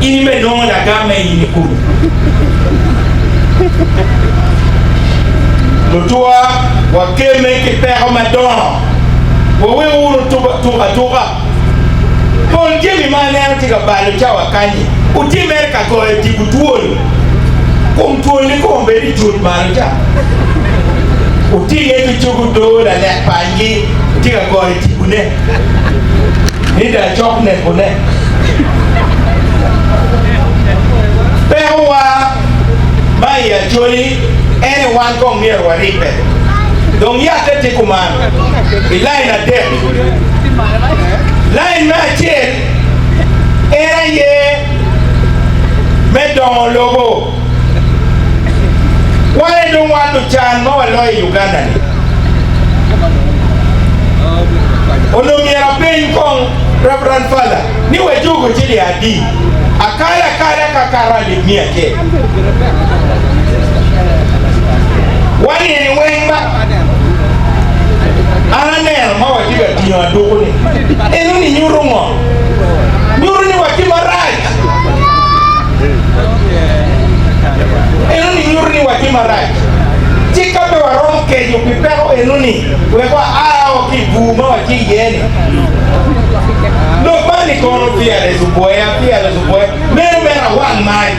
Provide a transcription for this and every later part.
In ibenongo lagamme in ikomi. Lutwa, wakemme ki peko madongo. Wawek wunu tuk atuka. Pol jami ma aneno tye ka balo cawa kanyi, wutye mere ka goyo tipo twol. Kom twol-li kong obedo i cut malo ca. Wutinge ki cogo doo lalek panygi tye ka goyo tipone. Ni dong acok nekone. Pekowa ma i Acholi en ni wan kong myero waribbe. Dong yatte tye kuman i lain adek. Lain me acel en aye me dongo lobo. Wan aye dong wan lucan ma waloyo i Uganda-ni. Onongo myero apeny kong Reverend Father ni wajugo ciling adi? Akalo akala ka kato alip miya acel. Wan eni weng ba an aneno ma watye ka tingo aduku-ni. Enoni nyuto ngo? Nyuto ni watye marac. Enoni nyuto ni watye marac. Ci ka pe waromo keco pi peko enoni wek wa a ki i bur ma watye iye-ni, lok man ni kono fearless obwoya, fearless obwoya, meno mere awang mac.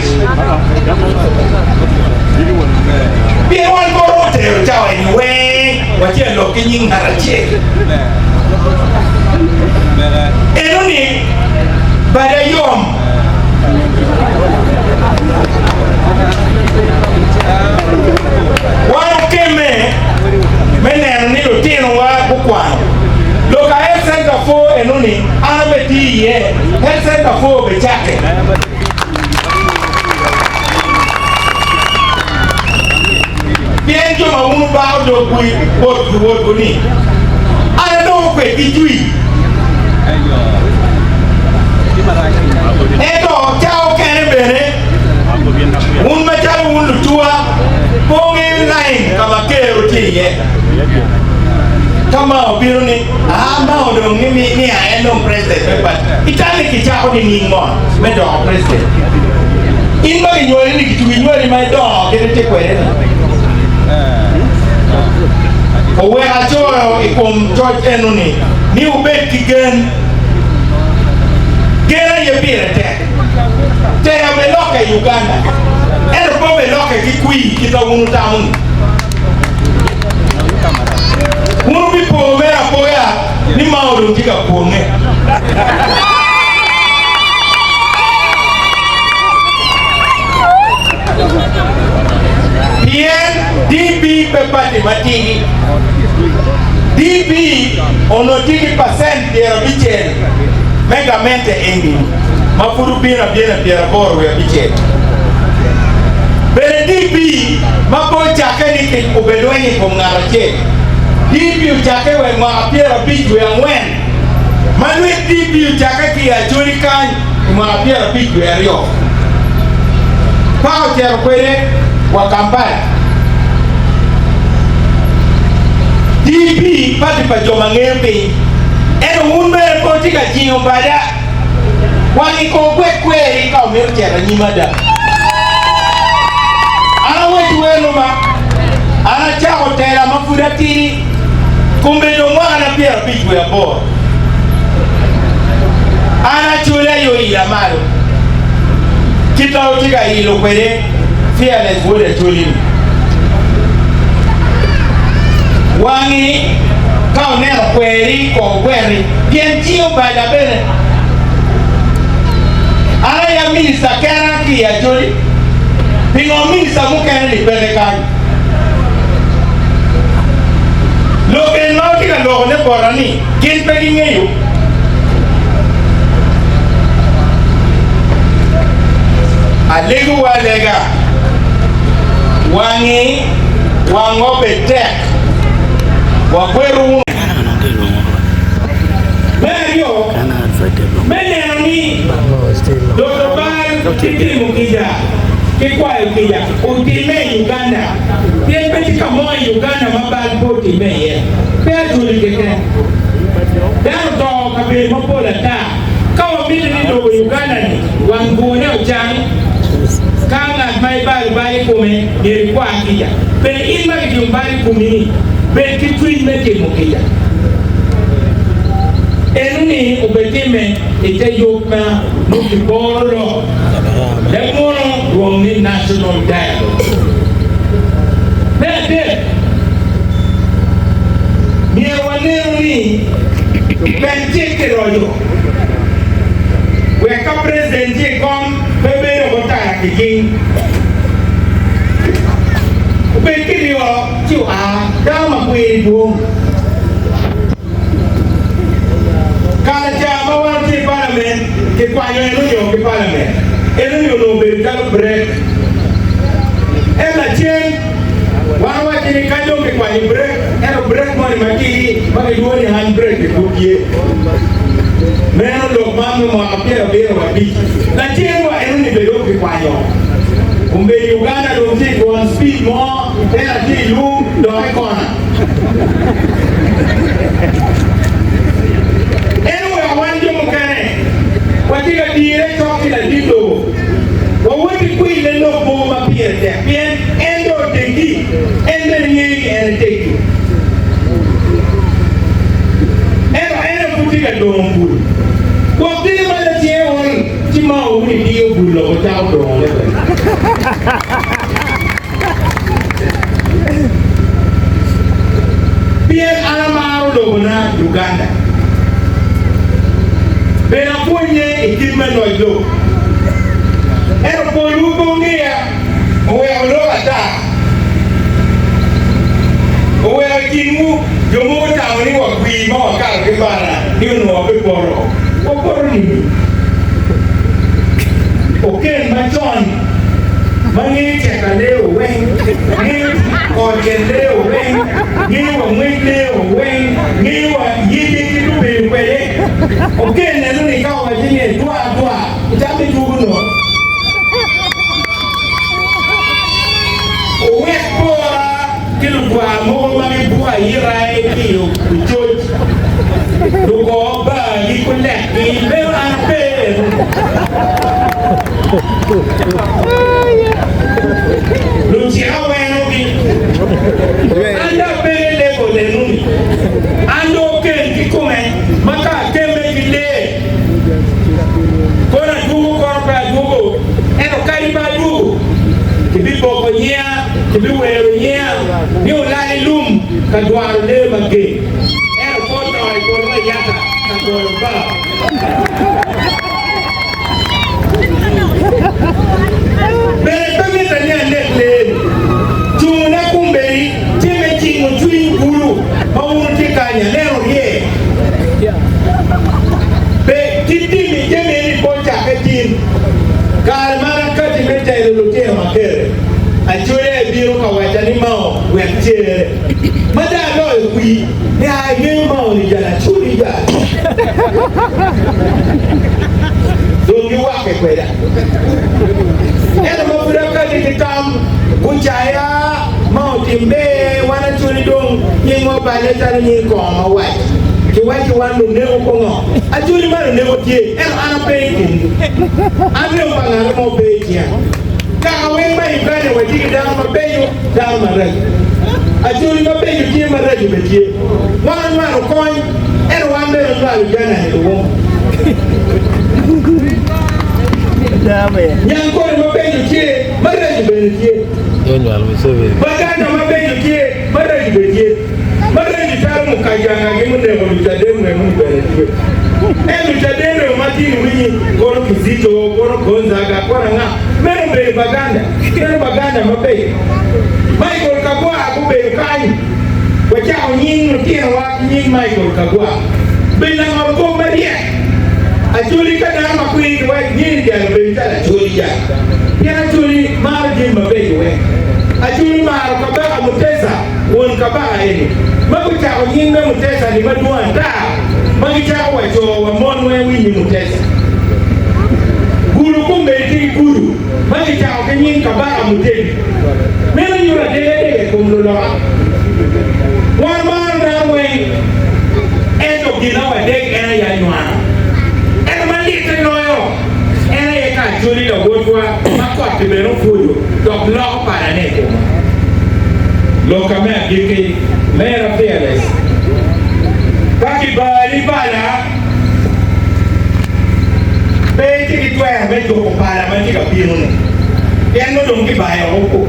Pien wan pe waromo tero cawa eni weng watye ka lok ki nying ngat acel. Enoni bada yom. Wan okemme me neno ni lutinowa gukwano lok a Health Center 4 enoni an abe tiyo iye, Health Center 4 obecakke. Pien jo ma wun wubako dogwu bot luwotwu ni, 'An adongo kwedgi jwi. Ento ca okene bene, wun macalo wun lutuwa, pe wungeyo lain ka ma Ker-ru tye iye. Ka ma obino ni, Aa, ma odong ni nia en dong president me party, itamo ni kicako nining mo me doko president? In ma kinywali ni kitugo inywali ma idongo kit itye kwede ni. Oweko acoyo i kom coc eno ni, ni wubed ki gen. Gen aye pire tek. Tela be lokke i Uganda, ento pe obe lokke ki kwir kit ma wun wutamo ni. Wun wubipo mere apoya ni Mao dong tye ka kwonge. Pien DP pe pati matidi. DP onongo tye ki pacent 50 me gamente eni ma pud obino abino 85. Bene DP ma pe ocakke ni ki obelweny i kom ngat acel. DP ocakke wa i mwaka 54 ma lwit DP ocakke ki i Acholi kany i mwaka 52. Paka ocito kwede wa Kampala. DP pati pa jo ma ngeyo piny. Ento wun bene pe wutye ka jingo bada. Wangi kong gwek kweri ka wumito cito anyim ada. An awecwu eno ma an acako tela ma pud atidi, kombedo mwakana 58 wiye. An Acholi aye oila malo kit ma wutye ka ilo kwede Fearless wod Acholi-ni. Wangi ka oneno kweri kong ogweri pien cinge obada bene. An aye a minista kena ki i Acholi, pingo minista mukene-ni peke kany? Lok en ma watye ka lokone bota ni gin pe gingeyo. Alegowu alega, wangi wangwa obed tek, wagweru wunu. Me aryo, me neno ni doto bal ki timo kica ki kwayo kica otimme i Uganda, pien pe tye ka mo i Uganda ma bal pe otimme iye, pe Acholi keken. Dano oto kabedo mapol ata. Ka. wamito ni lobo Uganda-ni wang bwone ocang, ka ngat ma ibalo bal i kome myero ikwa kica. Bene in ma kitimo bal i komi-ni, bed ki cwiny me timo kica. Enoni obitimme i te yub ma nongo kiporo lok leb munu rwom ni National Dialogue. Me adek, myero wanenu ni pen cik kiroco wek ka president tye i kom pe bedo oko tara ki jing. Obed ki ryo ci oa dano ma kwiri dwong. Kare ca ma wan watye i palament, kikwanyo enoni o ki palament. Enoni onongo obedo calo brek. Ento lacen, wan wawacci ni ka dong kikwanyo brek, ento brek moni matir ma kilwongo ni hand brake-ki pud tye. Meno lok man me mwaka 75. Lacen wa enoni bene dong kikwanyo. Kombeddi Uganda dong tye i twon speed mo, tela tye i lum dok i kona. En oweko wan jo mukene watye ka dire cok ki ladit lobo, wawot ki kwille lok mogo ma pire tek pien en dong oteggi, en bene ngeyo ni en eteggi. Ento en aye pud tye ka dongo bul. Gwok tye ma lacinge ol ci mao wun idiyo bul loko cako dongone bene. Pien an amaro lobona Uganda, bene apwonnye i kit me loc lobo. Ento polwu pe wungeya, oweko lok ata. Oweko i kinwu jo mogo tamo ni wakwir ma wakato ki bara ni onongo wabipoto. Wapoto nining? Oken macon ma ngeyo cek aleo weng, ngeyo kor tyen leo weng, ngeyo wa ngwec leo weng, ngeyo wa yece kit obedo kwede. Oken neno ni ka owaci ni edwa adwa, icamo idwogo nono. Owek pora ki ludwar mogo ma gibuko ayita ki i ococ, lugoo bargi ki lekgi, meno an ape eno. Lucik awenogi, an dong ape i level enoni, an dong okel kikome ma ka akemme ki lee, kono adwogo kono pe adwogo, ento kadi pe adwogo, kibiboko nyinga. Kibiwero nyinga ni olal i lum ka dwaro lee mager, ento pe oto i poto layata ka goyo bao. Bene pe mitte ni anek lee-ni. Cungona kombeddi tye me cingo cwiny bulu ma wun wutye kany, aneno rye. Pe ki timi jami eni pe ocakke tin. Kare man akati me telo lutino makerre. Acholi aye bino ka wacca ni Mao wek cere. Ma dong aloyo kwir ni aa ingeyo Mao ni jal Acholi jal. Dong giwakke kweda. Ento ma pud akati ki tam gucaya Mao tim ber wan Acholi dong nyingwa oballe calo nying kongo mawac. Kiwacci wan luneko kongo. Acholi ma luneko tye ento an ape i kingi. An remo pa ngat mo pe i cinga. Kaka weng ma i Uganda watye ki dano mabeco, dano maraco. Acholi mabeco tye, maraco bene tye. Wan onywalo kony, ento wan bene onywalo janani luwum. Nyangkole mabeco tye, maraco bene tye. Baganda mabeco tye, maraco bene tye. Maraco calo mukajangagi muneko Lucaden remo-ni bene tye. Ento Lucaden remo ma tye iwinyi kono Kizito, kono Gonzaga, kono anga, meno obedo Baganda, meno Baganda mabeco. Michael Kagwa gubedo kany, wacako nying lutinowa ki nying Michael Kagwa. Bedo langol kop maryek. Acholi ka dano ma kwiri giwaco nying jal obedo calo Acholi jal. Pien Acholi maro jami mabeco weng. Acholi maro Kabaka Mutesa. Won kabaka eni, ma gucako nying me Mutesa-ni madwong ata, ma gicako wa co wa mon weng winyi Mutesa. Gulu kombeddi tye ki gudu ma gicako ki nying kabaka Mutebi. Meno nyuto adegadega i kom luloka. Wan maro dano weng, ento gin ma wadeg en aye anywano. Ento ma litte. ki lawotwa ma kot-ti bene opwodo dok loko palane i komwa. Lokka me agikki, Mera Fearless, ka kibali pala, pe itye ki twero me juko pala ma tye ka bino-ni, pien nongo dong kibayo woko.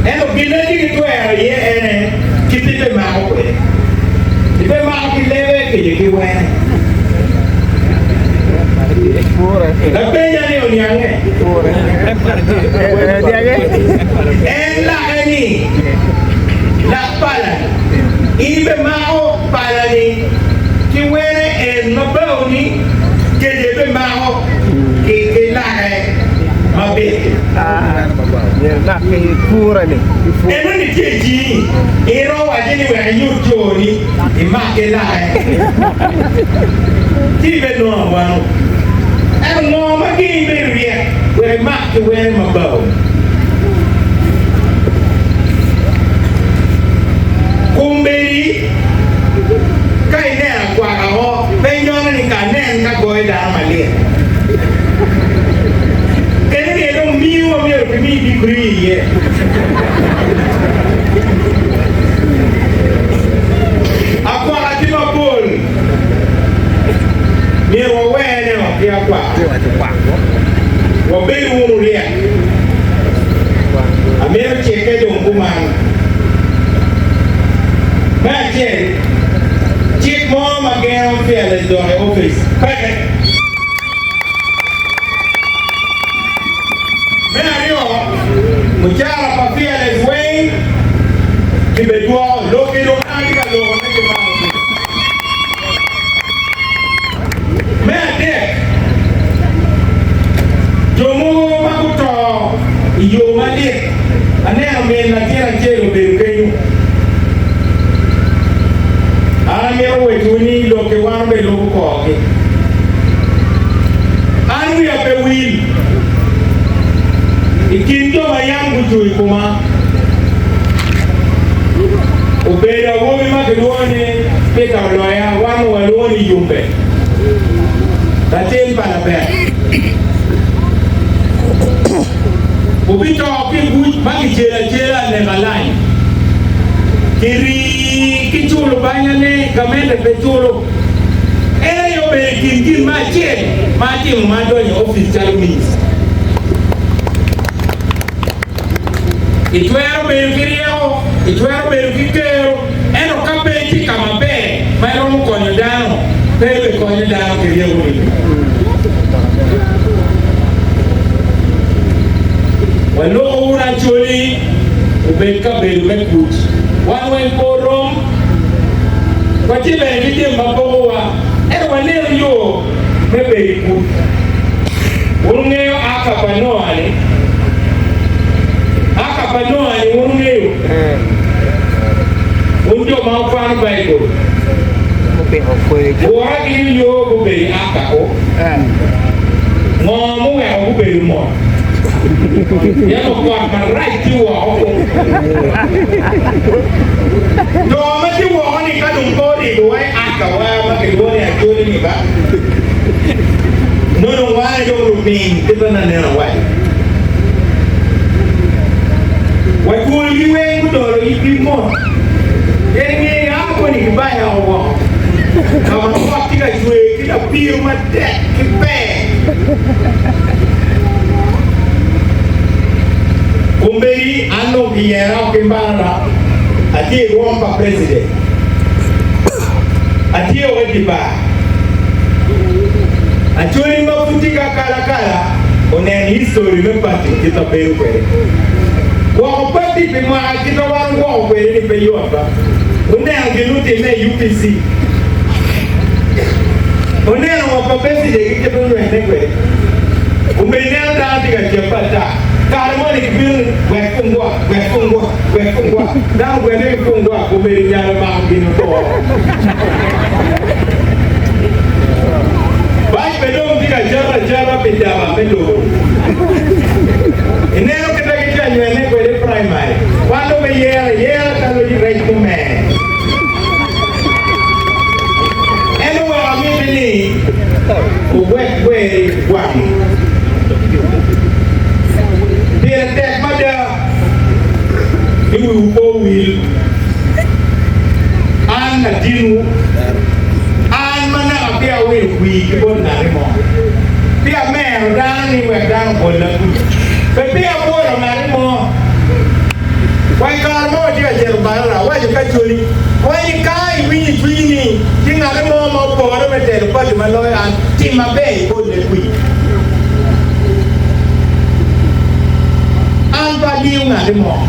Ento gin ma itye ki twero iye ene kit ibimako kwede. Ibimako ki lebe kede ki wene. Lapenya ni oniange. En lake ni, Lak pala-ni. In ibimako pala-ni ki wene en ma bao-ni kede ibimako ki lake mabit. Enoni tye i cingi, iromo wacce ni wek inyut coni imak ki lake, ci ibinongo awano. Ento ngo ma gengi bedo ryek wek imak ki wene ma bao-ni? Kombeddi ka ineno akwaka mo, pe inyono ni ka anen ka goyo dano malit. Kene ni dong miyo ma myero kimi digri iye. Akwaka tye mapol, myero wawene o ki akwaka. Wabed wunu ryek. Amito cikke dong kuman. Me acel, cik mo ma gengo Fearless dok i opic peke. Me aryo, mucara pa Fearless weng kibedwoko. Lok-ki dong an atye ka lokone ki malo piny. Me adek, jo mogo ma guto i yo malit, aneno min latin acel obedo kenyo. An amito wecciwu ni lokki wan obelubo korgi. An wiya pe wil i kin jo ma yam gucung i koma. Obedo awobi ma kilwongo ni Peter Oloya, wan onongo walwongo ni Yumbe, latin pa Labek. Obito ki i buc ma kicelo acela alek alany. Kirii ki culo banyane, gamente pe culo. En aye obedo i kin gin me acel ma atimo ma adonyo i opic calo minista. Itwero bedo ki ryeko, itwero bedo ki kero, ento ka pe itye ka maber ma iromo konyo dano, pe ibikonyo dano ki ryekoni. Waloko wun Acholi obed kabedo me kuc. Wan weng pe orom, watye bene ki jami ma pokowa, ento wanenu yo me bedo i kuc. Wun wungeyo aka pa Noa-ni? Aka pa Noa-ni wun wungeyo? Wun jo ma wukwano Baibul, wora gin oyo gubedo i aka ko? Ngo muweko gubedo mot? Pien okwat marac tye woko ko. Jo ma tye woko-ni ka dong pe oribowa i aka-wa ma kilwongo ni Acholi-ni ba, nongo dong wan aye dong luming kit ma naneno awaco. Wacwolgi weng gudolo itgi mot, pien inge a koni gibaya o woko ka ma kot tye ka cwer ki lapir matek ki pee. Kombeddi an dong kiyera o ki Mbarara, atye i rwom pa president, atye o i dye bar. Acholi ma pud tye ki akalakala onen history me party kit ma bedo kwede. Gwoko party pi mwaka kit ma wan ogwoko kwede ni pe yot ba. Wuneno gin mutimme i UPC. Wuneno wa pa Besigye ki kit ma onywene kwede. Obedo ineno dano tye ka cebbe ata. Kare moni kibino ni wek pungwa, wek pungwa, wek pungwa. Dano ogwene ki pungwa obedo nyalo mako gin oto. Bac be dong tye ka cato acata pi daba me lobo-ni. Ineno kit ma gitye ka nywene kwede i praimari? Wan dong weyero ayera calo rec mumer. En oweko amiti ni wuwek kweri gwangi. kinwu. An ma naka peya awilo kwir ki bot ngati mo, peya amero dano ni wek dano obolla kuc, pe peya abwolo ngati mo. Wa i kare ma watye ka cito Barara, awaco ki Acholi, awaco ni ka iwinyo i cwinyi ni tye ngati mo ma opore me telo pati ma loyo an, tim maber ibolle kwir. An pe adiyo ngati mo.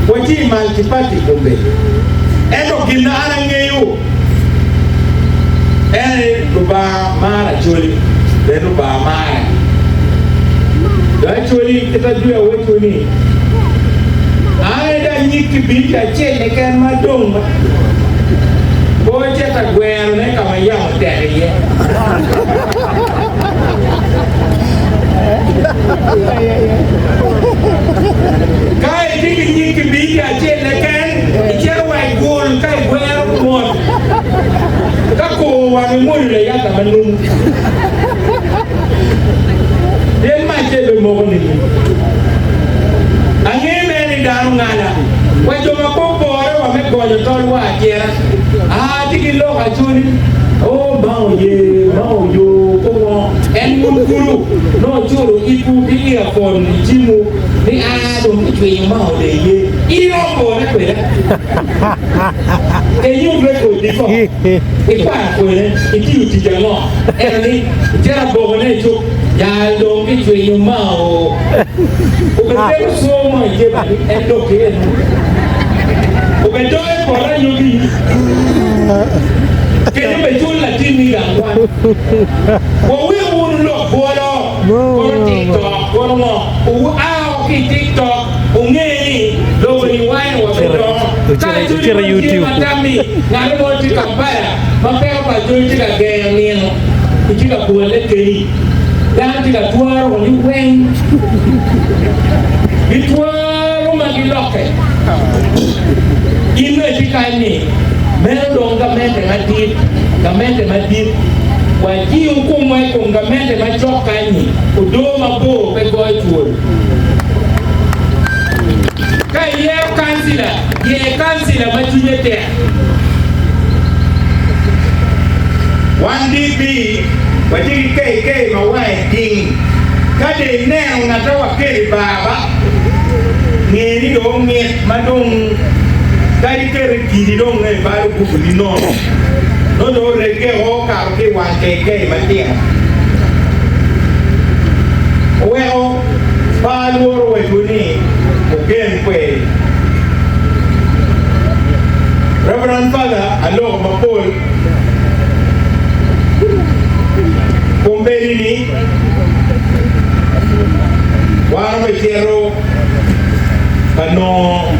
Watye i multi-party kombeddi. Ento gin ma an angeyo en aye Lubanga maro Acholi, bene Lubanga mara. Dong Acholi, kit ajwi awacwu ni, an aye dong anyig kibiriti acel keken ma dong pe ocito agwerone ka ma yamo tek iye. Ka itye ki nyig kibiriti acel keken, icito wa i gul ka igwero mot, ka kor wang imwonyo layata ma numu. Pien macce bimoko nining? Angeyo mere ni dano ngala wa jo ma pe opore wa me gonyo tol wa acita. Aa tye ki lok acoli, Oh ma oye, ma oyo, ko ngo? En wun kulu nongo oculo itwu ki earphone i cimwu ni aa dong kicwinyo ma ode iye. In iromo pore kweda? Inyut rekodi kong. Ikwano kwene? Itiyo tic ango? Ento ni icito abokone i cuk, jal dong kicwinyo mao. Obedo cwo mo i jeba ni en dok ki eno. Obedoyo poto anyogi kenyo becul latinni i gang kwan. Wawek wunu lok bwolo kono tiktok kono ngo. Wua woko ki i tiktok wunge ni lobo-ni wanyo wa bidongo. Ka Acholi mo tye ma tammi ngat mo tye Kampala ma peko pa Acholi tye ka gengo nino itye ka bwolle keni. Dano tye ka twaro wa ni weng gitwaro ma gilokke. In nongo itye kany ni meno dong gamente madit, gamente madit. Wajingo komwa i kom gamente macok kany-nyi, odoo mabor pe goyo twol. Ka iyero kancila, yer kancila ma cwinye tek. Wan DP watye ki KK ma wange ding. Ka dong ineno ngat ma wakelo i bar ba, nge ni dong omit ma dong kadi iketo i kidi dong nongo ibalo gubuni nono. Nongo dong oregge woko okato ki i wang KK matino. Oweko pe alworo wacwu ni wugen kweri. Reverend Father aloko mapol kombeddi ni wan obicito ka nongo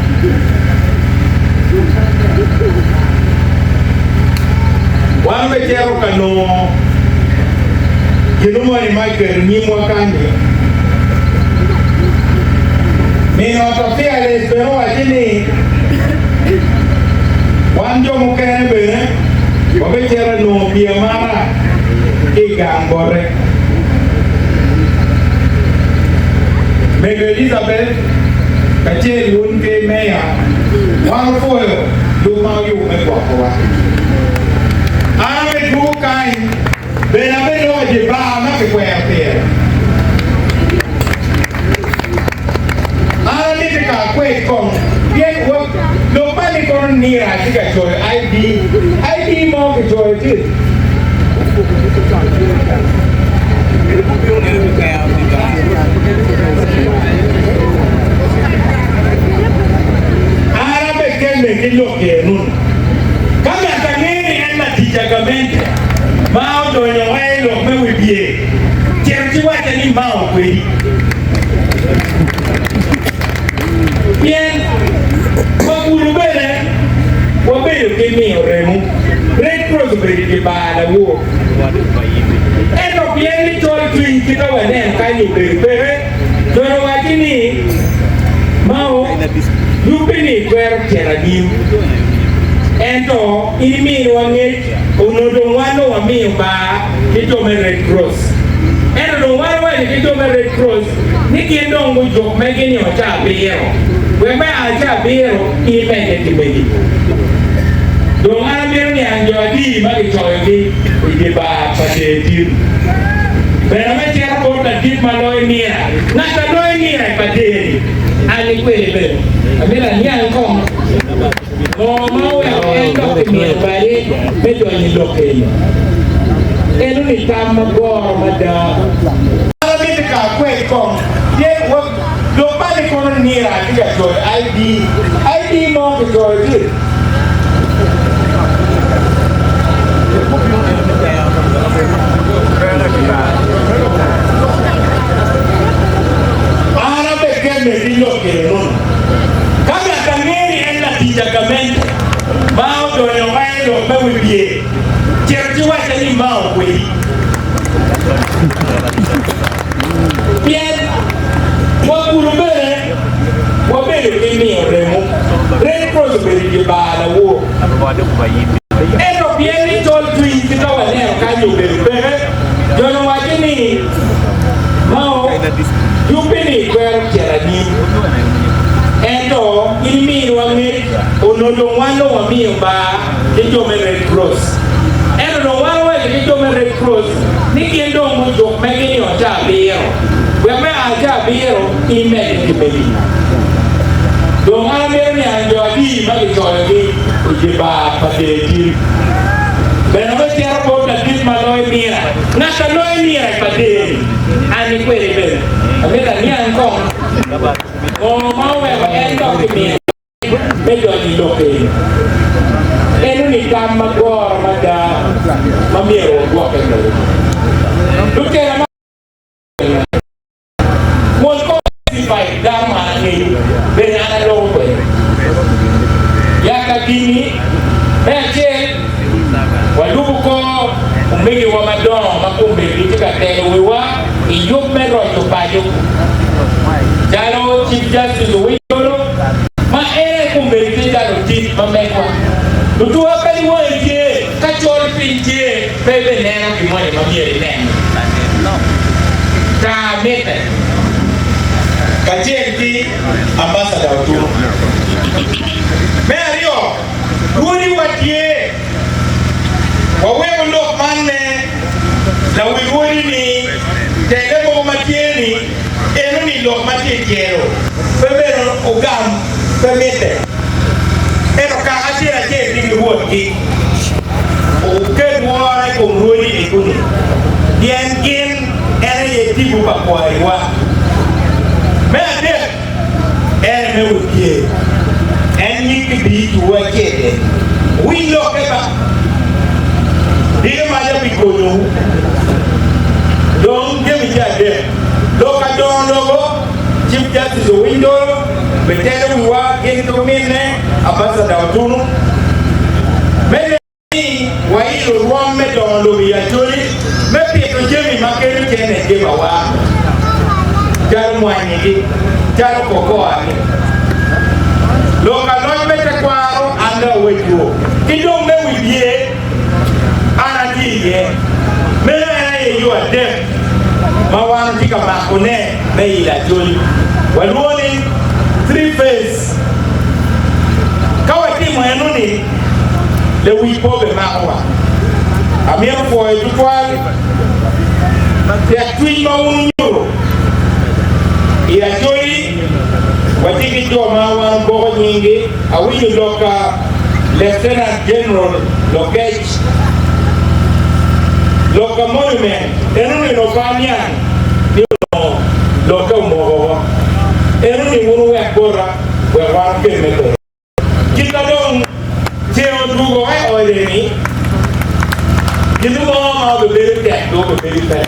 wan obicito ka nongo gin moni ma kiketo nyimwa kany-ni. Min ot pa Fearless bene owacce ni, Wan jo mukene bene wabicito ka nongo pii amata ki i gang bote. Mego Elizabeth kacel wun ki meya, wan wapwoyo yub ma wuyubo me gwokowa. An abidwogo kany Bene abeloko i dye bar ma kikwero pire. An amiti ka akwed kong, pien wa lok man ni kono nira atye ka coyo ID, ID mo kicoyo tye. An abekemme ki lok enoni. Ka ngat angeyo ni en latic a gamente ma odonyo wa i lok me wibye, cito ci wacca ni mao kwedi. Pien wa kulu bene wabedo ki miyo remo, Red Cross obedo i dye bar lawor. Ento pien ni col cwiny kite waneno kany obedo peke, Joni owacci ni, Mao, yubbi-ni twero cito anyim. Ento in iminiwa ngec, onongo dong wan dong wamiyo bar ki jo me Red Cross. Ento dong wan wawaco ki jo me Red Cross ni gin dong gujuk megi nio ca abiro, wek me a ca abiro in imedde ki megi. Dong an amito niang jo adi ma kicoyogi i dye bar pa der tin. Bene me cito bot ladit ma loyo nira, ngat a loyo nira i pa der-ni, an ni kwede bene amito aniang kong ngo ma oweko en dok kimito bade me donyo i lok eni. Eno-ni tam magoro mada. An amito ka akwed kong pien wa lok man ni kono nira atye ka coyo ID, ID mo kicoyo tye. An abekemme ki lok eno-nu. Ka ngat angeyo ni en latic a gamente ma odonyo i lok me wibye, cito ci wacce ni mao kwedi. Pien wagulu bene wabedo ki miyo remo. Red Cross obedo i dye bar lawor. Ento pien ni col cwiny ki ka waneno kany obedo peke, jo-ni owaco ni, Mao, yubbi-ni twero cito anyim. Ento in iminiwa ngec, onongo dong wan dong wamiyo bar ki jo me Red Cross. Ento dong wan wawaco ki jo me Red Cross ni gin dong gujuk megi nio ca abiro, wek me a ca abiro in imedde ki megi. Dong an amito niang jo adi ma gicoyogi i dye bar pa der tin. Bene me cito bot ladit ma loyo nira, ngat a loyo nira i pa der-ni, an ni kwede bene amito aniang kong ngo ma oweko en dok kimito. Me donyo i lok eni, eno-ni tam magoro mada ma myero wagwokke kwede. Lutela ma Mwol kor Cifai dano ma an angeyo, bene an aloko kwede. Yaka gin-ni, me acel, walubo kor omegiwa madongo ma kombeddi gitye ka telo wiwa i yub me roco paco, calo Chief Justice Owiny-Dollo, ma en aye kombeddi tye calo otic ma megwa. Lutuwa kadi wangi tye, ka col piny tye, pe ibineno gin moni ma myero inen-ni. Tar mitte. Kacel ki Ambassador Otunu. Me aryo, rwodiwa tye. Waweko lok man me lawi rwodi ni tele mogo ma tye ni eno ni lok ma tye i tyelo pe bene ogam pe mitte. Ento kaka acel acel tye ki rwotgi. Wuket woro i kom rwodi egoni, pien gin en aye tipo pa kwariwa. Me adek, en me wi pyer, en nyig kibiituwu acel-li. Wuwiny lokke ba, diro maca bikonyowu. Dong jami tye adek, lok adongo lobo, Chief Justice Owiny Dolo bitelo wiwa gin ki ominne Ambassador Otunu me neno ni wailo rwom me dongo lobo i Acholi me pito jami ma kelo cente i gemawa calo mwanyigi, calo cocoa-ni. Lok aloc me tekwaro an dong awecwu ki dong me wibye an atye iye. Meno en aye yo adek ma wan watye ka makone me ilo Acholi. Walwongo ni Three Phase. Ka watimo enoni, lewic pe obimakowa. Amito pwoyo tutwal tekcwiny ma wun wunyuto i Acholi. Watye ki jo ma wan oboko nyinggi. Awinyo lok ka Lieutenant General Lokech, lok ka monument enoni onongo pe aniang ni onongo lokke omoko woko. Enoni wun wuwek bota wek wan okemme kwede. Kit ma dong ceng odwogo i ode-ni, gin mo ma obibedo tek dong obibedo pe.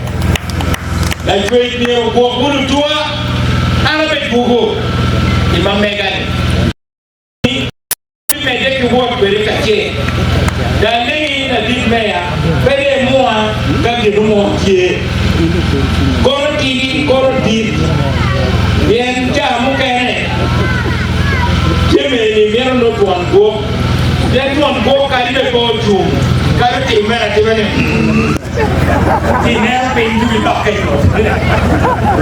Lacwec myero ogwok wun otuwa, an abedwogo i ma mega-ni. Abimedde ki wot kwede kacel. Danne ni ladit meya pe dong emua ka gin mo tye. Kono tidi kono dit, pien ca mukene jami eni mito nongo twon gwok, pien twon gwok kadi bed pe ocung, kadi otimme atima ni mm, ci ineno piny ducu lokke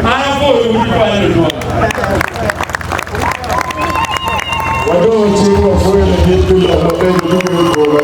An apwoyowu tutwal lutwo. Wadongo cing wapwoyo ladit pi lok mabeco ducu me goba.